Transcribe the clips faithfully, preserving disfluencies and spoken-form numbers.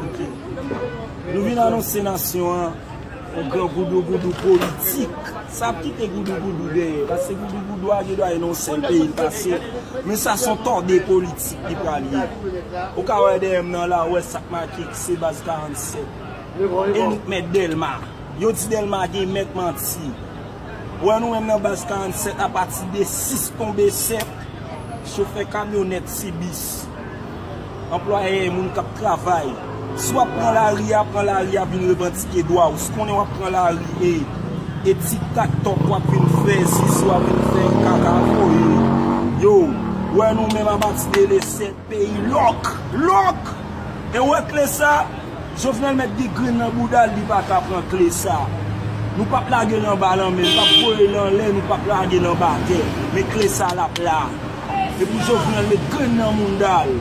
Ok. Nou vin anonse nasyon an yon gran goudougoudou politik. Sa ap kite goudougoudou dèyè, paske goudougoudou a gen dwa anonse peyi l pase. Men sa se yon tòde politik li pral ye. Ou ka wè dèyè m nan la, ou wè sa k make ki se baz karannsèt. E nou k mèt Dèlma. Yo di Dèlma gen mèt manti. Ou wè nou menm nan baz karannsèt, apati de sis tonbe sèt, chofè kamyonèt, ti bis, anplwaye, moun k ap travay. Si w ap pran lari a, pran lari a vin revandike dwa w. Si w konnen w ap pran lari e, e tik tak tòk w ap vin fè, sisi w ap vin fè, kaka voye. Yo, ou wè nou menm apati de le sèt, peyi lòk, lòk! E ou wè kle sa, Jovenel mèt gen grenn nan bouda l, li pa ka pran kle sa. Nou p ap lage l anba lanmè, nou p ap voye l anlè, nou p ap lage l anba tè. Men kle sa l ap la. E pou Jovenel met grenn nan mounda l.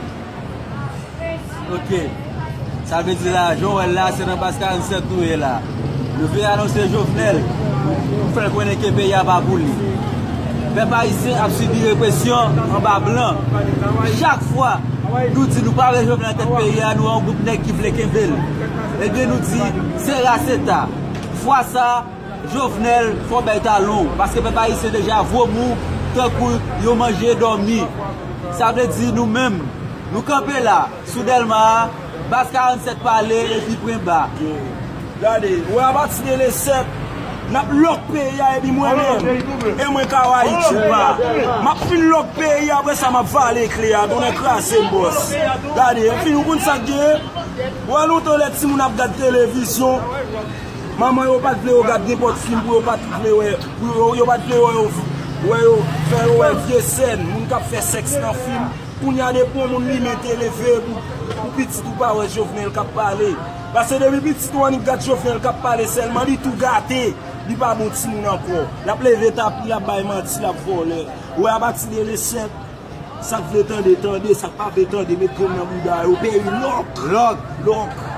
Ok. Sa vle di la, jan w wè l la, se nan baz karannsèt nou ye la. Nou vle anonse Jovenel pou fè l konnen ke peyi a pa pou li. Pèp ayisyen ap sibi represyon anba blan. Chak fwa nou di nou pa vle Jovenel nan tèt peyi a, nou yon gwoup nèg ki vle kenbe l. Ebyen, nou di se ra se ta. Fwa sa, Jovenel, fò bèy talon, paske pèp ayisyen deja vomou tankou yo manje dòmi. Sa vle di nou menm, nou kanpe la, sou Dèlma a, baz karannsèt pale epi pwen ba. Gade, ou wè apati de le sèt, n ap lòk peyi a epi mwen menm, e mwen Kawayi Tchoupa. M ap fin lòk peyi a, apre sa m ap vale kle a, tonnè kraze m bòs. Gade, epi ou konn sa k genyen? Ou wè lontan lè timoun ap gad televizyon, manman yo pa t vle yo gad nenpòt fim pou yo pa t vle wè, pou yo, yo pa t vle wè yo, wè yo, fè yo wè vye sèn, moun k ap fè sèks nan fim. Kounye a depi yon moun limen tele veye pou, pou pitit ou pa wè Jovenel k ap pale. Paske depi pitit ou annik gad Jovenel k ap pale sèlman, li tou gate, li pa bon timoun ankò. L ap leve tapi, l ap bay manti, l ap vòlè. Ou wè apati de le sèt, sa k vle tande, tande, sa k pa vle tande, met grenn nan bouda yo. Peyi lòk! Lòk! Lòk!